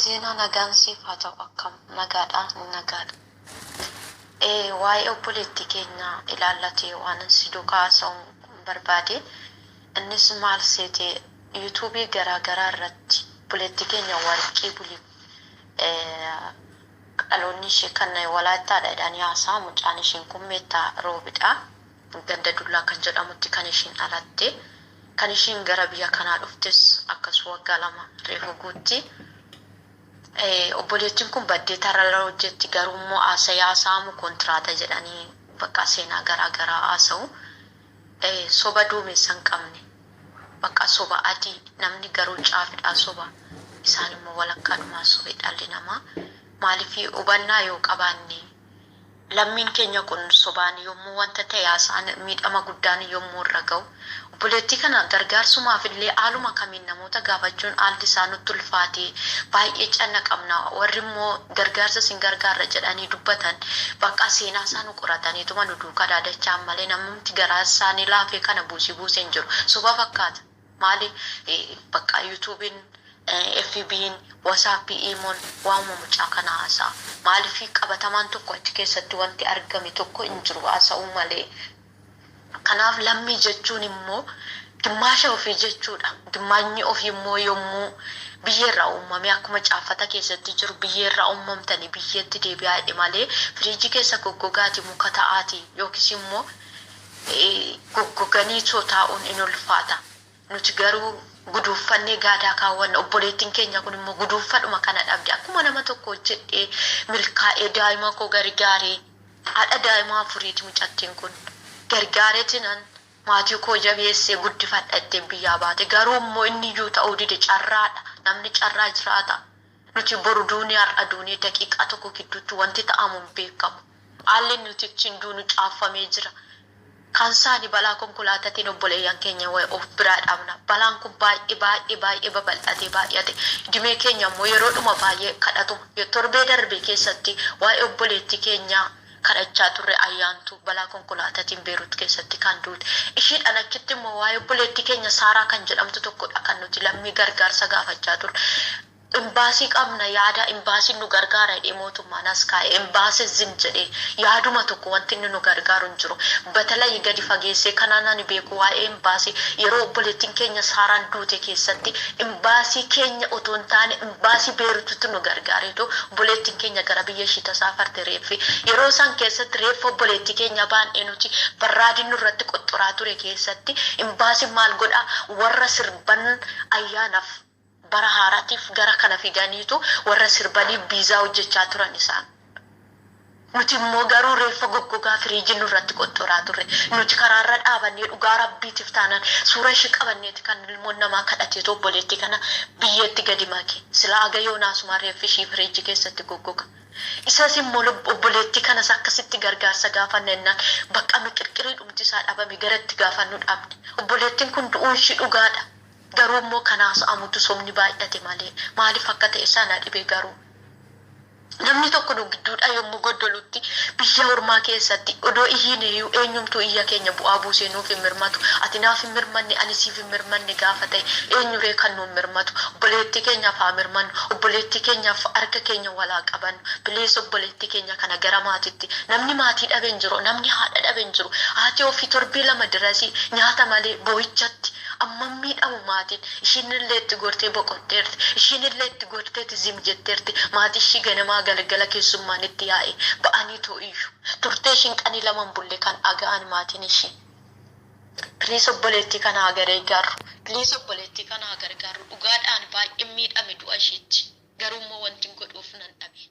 Zeenaa, nagaan siif haa ta'u. Akkam, nagaadha? Nagaadha. Waa'ee obboleettii keenya ilaallatee waan si duukaa haasa'uun barbaade. Innis maal seete, yuutuubii garaa garaa irratti obboleettii keenya Warqii Bulii, dhaloonni ishee kan Walaayittaadha jedhanii haasa'a. Mucaan ishiin kun Meettaa Roobidha. Ganda Dullaa kan jedhamutti kan ishiin dhalatte. Kan ishiin gara biyya kanaa dhuftes akkas waggaa 2 reefu guutti. Obboleettiin kun baddee tarrarra hojjetti, garuu immoo haasa'ee haasa'amu kontiraata jedhanii bakka seenaa garaa garaa haasa'u. Soba duumessa hin qabne, bakka soba adii, namni garuu caafidhaa soba, isaan immoo walakkaadhumaa sobe. Dhalli namaa maaliif hubannaa yoo qabaanne, lammiin keenya kun sobaan yommuu wanta ta'e haasa'an, miidhama guddaan yommuu irra ga'u, obboleettii kana gargaarsumaaf illee haaluma kamiin namoota gaafachuun haalli isaa nutti ulfaate, baay'ee canna qabna. Warri immoo gargaarsa isin gargaarra jedhanii dubbatan bakka seenaa isaa nu qorataniituma nu duukaa daadachaan malee, namumti garaa isaanii laafee kana buusii buusee hin jiru. Soba fakkaata. Maali, bakka yuutuubiin, FB'n, WhatsAppii, Imoon waamuma mucaa kana haasa'a. Maaliif, qabatamaan tokko achi keessatti wanti argame tokko hin jiru haasa'uu malee. Kanaaf lammii jechuun immoo gimmaasha ofii jechuudha. Gimmaanyi ofii immoo yommuu biyyeerraa uumamee, akkuma caaffata keessatti jiru, biyyeerraa uumamtanii biyyeetti deebi'aa jedhe malee, firiijii keessa goggogaati muka ta'aati yookiis immoo goggoganii too taa'uun in ulfaata. Nuti garuu guduuffannee gaadaa kaawwanna. Obboleettiin keenya kun immoo guduuffadhuma kana dhabde. Akkuma nama tokko hojjedhee milkaa'ee daa'ima koo gargaaree, haadha daa'ima afuriiti mucattiin kun, gargaareetinan maatii koo jabeessee guddifadha ittiin biyyaa baate. Garuu immoo inni iyyuu ta'uu dide. Carraadha. Namni carraa jiraata. Nuti boru duunee, har'a duunee, daqiiqaa tokko gidduutti wanti ta'amu hin beekamu. Haalli nuti ittiin duunu caaffamee jira. Kan isaanii balaa konkolaataatiin obboleeyyan keenya of biraa dhabna. Balaan kun baay'ee baay'ee baay'ee babal'atee baay'ate. Dimee keenya immoo yeroodhuma baay'ee kadhatuma. Torbee darbe keessatti waa'ee obboleettii keenyaa kadhachaa turre, Ayyaantu balaa konkolaataatiin Beerut keessatti kan duute. Ishiidhaan achitti immoo waa'ee obboleettii keenya Saaraa kan jedhamtu tokkodha kan nuti lammii gargaarsa gaafachaa turre. Imbaasii qabna, yaada imbaasiin nu gargaara jedhee mootummaan as kaa'e, imbaasii zim jedhee yaaduma tokko wanti inni nu gargaaru hin jiru. Batalayii gadi fageessee kanaan ani beeku waa'ee imbaasii, yeroo obboleettiin keenya Saaraan duute keessatti imbaasii keenya otoo hin taane imbaasii Beeruutitti nu gargaareetu obboleettiin keenya gara biyya ishii tasaafarte reeffi. Yeroo isaan keessatti reeffa obboleettii keenya baan'ee nuti barraadiin nurratti qoxxoraa ture keessatti imbaasiin maal godhaa, warra sirban ayyaanaaf bara haaraatiif gara kana fidaniitu warra sirbaniif viizaa hojjechaa turan isaan. Nuti immoo garuu reeffa goggogaa firiijii nurratti qoxxoraa turre. Nuti karaarra dhaabannee, dhugaa rabbiitiif taanaan, suura ishii qabanneeti kan ilmoon namaa kadhateetu obboleettii kana biyyeetti gadi make. Silaa aga yoonaasumaa reeffi ishii firiijii keessatti goggoga. Isas immoo obboleettii kanas akkasitti gargaarsa gaafanna jennaan bakka miqirqirii dhumti isaa dhabame, gara itti gaafannu dhabne. Obboleettiin kun du'uun ishii dhugaadha. Garuu immoo kan haasa'amutu sobni baay'ate malee, maaliif akka ta'e sana dhibe garuu. Namni tokko nu gidduudhaa yommuu goddolutti, biyya ormaa keessatti odoo iyyineeyyuu eenyumtuu iyya keenya bu'aa buusee nuuf hin mirmatu. Ati naaf hin mirmanne, ani siif hin mirmanne gaafa ta'e, eenyuree kan nuuf mirmatu? Obboleettii keenyaaf haa mirmannu. Obboleettii keenyaaf harka keenya walaa qabannu. Please, obboleettii keenya kana gara maatiitti. Namni maatii dhabe hin jiru. Namni haadha dhabe hin jiru. Haati ofii torbee 2 dirasii nyaata malee boo'ichatti ammam miidhamu maatiin. Ishiin illee itti gortee boqotteerti. Ishiin illee itti gorteeti zim jetteerti. Maatii ishii ganamaa galgala keessummaan itti yaa'e ba'anii too'iyyu. Turtee ishiin qanii 2 hin bulle kan dhaga'an maatiin ishii. Please, obboleettii kana haa gargaarru. Please, obboleettii kana haa gargaarru. Dhugaadhaan baay'ee miidhame du'a ishiitti. Garuu immoo wanti godhuuf nan dhabe.